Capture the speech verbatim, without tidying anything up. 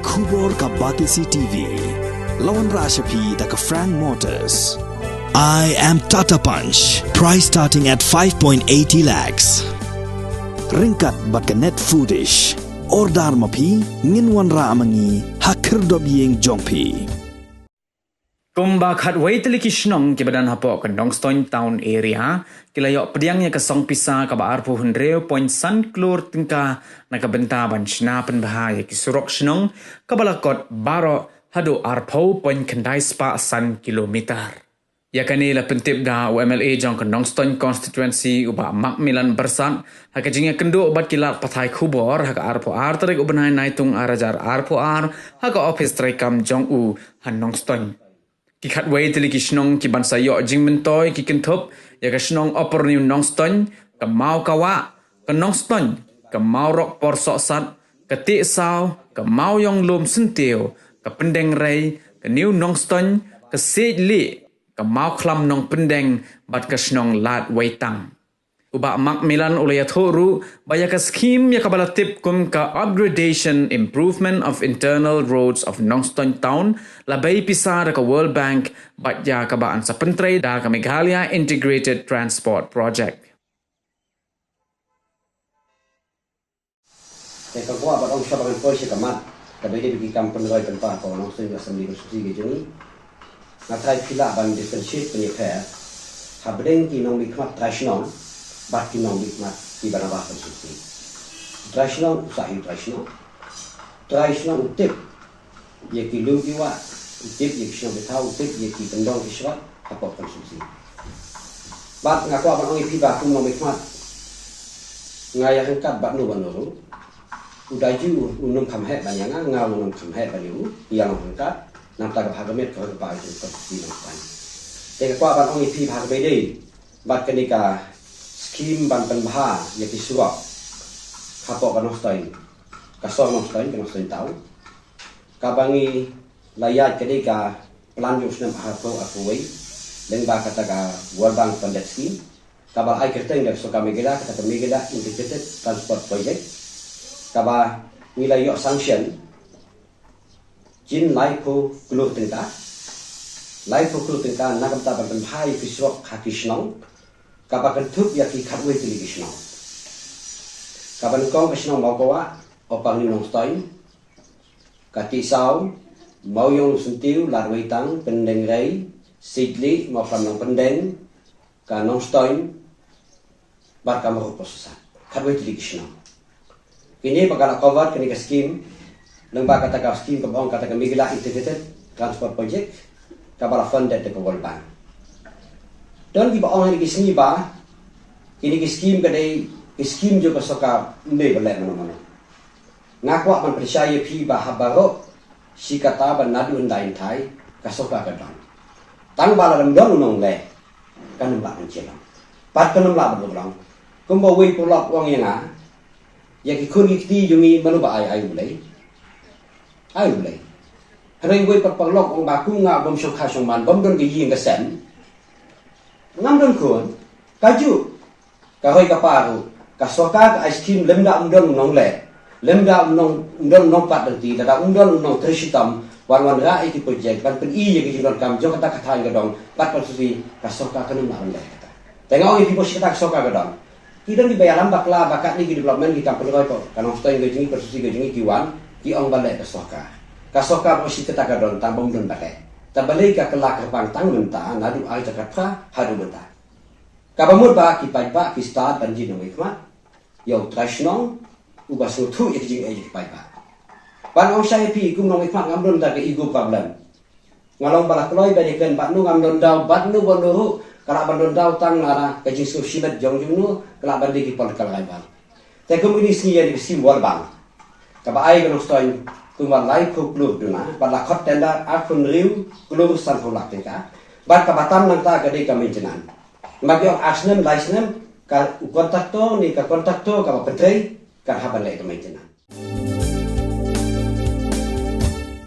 Khubor ka Batesi T V. La wanrah sha phi da ka Frank Motors. I am Tata Punch. Price starting at five point eighty lakhs. Ryngkat bad ka Net Foodish. Order ma phi, ngin wanrah ma ngi ha khyrdop ïing jong phi. Kumba khatwei tylli ki shnong kiba don hapoh ka Nongstoiñ Town Area ki la ïoh pdiang ïa ka song pisa kaba arphew hynriew point san klur tyngka na ka bynta ban shna pynbha ïa ki surok shnong kaba la kot baroh haduh arphew point khyndai spah san kilometer. Ïa kane la pyntip da u M L A jong ka Nongstoiñ Constituency u Bah Macmillan Byrsat ha ka jingïakynduh bad ki lad pathai khubor ha ka arphew ar tarik u bnai Naitung ar hajar arphew ar ha ka ophis treikam jong u ha Nongstoiñ. Ki khatwei tylli ki shnong kiban sa ïoh jingmyntoi ki kynthup ïa ka shnong Upper New Nongstoiñ, ka Mawkawah, ka Nongstoiñ, ka Mawrok Porsohsat, ka Tehsaw, ka Mawiong Lum Syntiew, ka Pyndengrei, ka New Nongstoiñ, ka Siej Lieh, ka Mawkhlam Nongpyndeng bad ka shnong Lad Weitang. U Bah Macmillan u la ïathuh ruh ba ïa ka skhim ïa kaba la tip kum ka Upgradation Improvement of Internal Roads of Nongstoiñ Town la bei pisa da ka World Bank bad ïa kaba yn sa pyntrei da ka Meghalaya Integrated Transport Project. Te ka kwah ban ong shuwa ba ngan poi sha ka mat, kaba ïadei bad ki kam pynroi pynpar ka Nongstoiñ Assembly Constituency ka jong ngi. Nga trai phi lah ban differentiate, pynïapher hapdeng ki nongmihkhmat trai shnong bad ki nongmihkhmat kiba na bynta constituency. Trai shnong u sah hi u trai shnong. Trai shnong u tip ïa ki lum ki wah, u tip ïa ki shnong ki thaw, u tip ïa ki kyndong ki shrok hapoh constituency. Bad nga kwah ban ong ïa phi ba kum nongmihkhmat, nga ïaryngkat bad no bad no ruh. U Daju un ym kham heh ban ïa nga, nga un ym kham heh ban ïa u, ïa long ryngkat. Nangta ka bha ka miat ka hoi ka ba ka jong ka constituency Nongstoiñ. Te nga kwah ban ong ïa phi ba ha kaba ïadei bad kane ka skhim ban pynbha ïa ki surok hapoh ka Nongstoiñ, ka song Nongstoiñ, ka Nongstoiñ Town, kaba ngi la ïaid ka dei ka plan jong u snem arphew arphew wei lyngba kata ka World Bank funded scheme, kaba la ai kyrteng da ka sorkar Meghalaya kata ka Meghalaya Integrated Transport Project, kaba ngi la ïoh sanction jin laiphew klur tyngka. Laiphew klur tyngka na ka bynta ban pynbha ïa ki surok ha ki shnong, kaba kynthup ïa ki khatwei tylli ki shnong. Kaba nyngkong ka shnong Mawkawah, Upper New Nongstoiñ, ka Tisaw, Mawiong Lum Syntiew, Lad Weitang, Pyndengrei, Siej Lieh, Mawkhlam Nongpyndeng, ka Nongstoiñ bad ka Mawrok Porsohsat. Khatwei tylli ki shnong. Kine ba ka la cover kane ka skhim lyngba kata ka skhim kaba ong kata ka Meghalaya Integrated Transport Project, kaba la funded da ka World Bank. Don kiba ong ha kine ki sngi ba kine ki skhim ka dei ki skhim jong ka sorkar, ym dei ban leh mano mano. Nga kwah ban pynshai ïa phi ba ha baroh shi katta ba naduh hyndai hynthai ka sorkar ka don. Tang ba lada ym don u nongleh, kan ym lah ban sdang. Bad kan ym lah ban long. Kumba uwei u paralok u ong ïa nga, ïa ki khun ki kti jong ngi mano ba ai, ai U Blei. Ai U Blei. Hynrei uwei pat u paralok u ong ba kum nga bym shongkha shongman, bym don ka ïing ka sem, ngam don khun. Kajuh. Ka hoi ka par ruh, ka sorkar ka ai skhim lymda ym don u nongleh, lymda ym don, ym don u nongpat lynti, lada ym don u nongtrei shitom ban wanrah ïa ki project, ban pyni ïa ki jingdonkam jong kata ka thaiñ ka dong bad ka constituency, ka sorkar kan ym lah ban leh kata. Te nga ong ïa phi ba shi katta ka sorkar ka don. Ki don kiba ïalam bakla ba katne ki development, ki kam pynroi ka Nongstoiñ ka jong ngi, constituency ka jong ngi ki wan, ki ong ban leh ka sorkar. Ka sorkar ba shi katta ka don tang bym don ba leh. Te balei ka kylla kyrpang tang mynta naduh ar hajar khatphra haduh mynta. Kaba mut ba ki paidbah ki stad ban jingmihkhmat ïa u trai shnong uba sngewthuh ïa ki jingeh ïa ki paidbah. Ban ong shai ïa phi kum nongmihkhmat ngam don da ka ego problem. Nga long ba la kloi ba dei kren bad no ngam don daw bad no bad no ruh, ka lah ban don daw tang na ka jingsngewshimet jong jong no, ka lah ban dei ki political rival. Te kum kine ki sngi ïa ka skhim World Bank, kaba ai ka Nongstoiñ kumba laiphew klur duna, bad la khot tender arphew hynriew klur sanphew lak tyngka. Bad kaba tam nangta ka dei ka maintenance. Namar ki ong ar snem lai snem, ka u kontraktor ne ka kontraktor kaba pyntrei kan hap ban leh ka maintenance.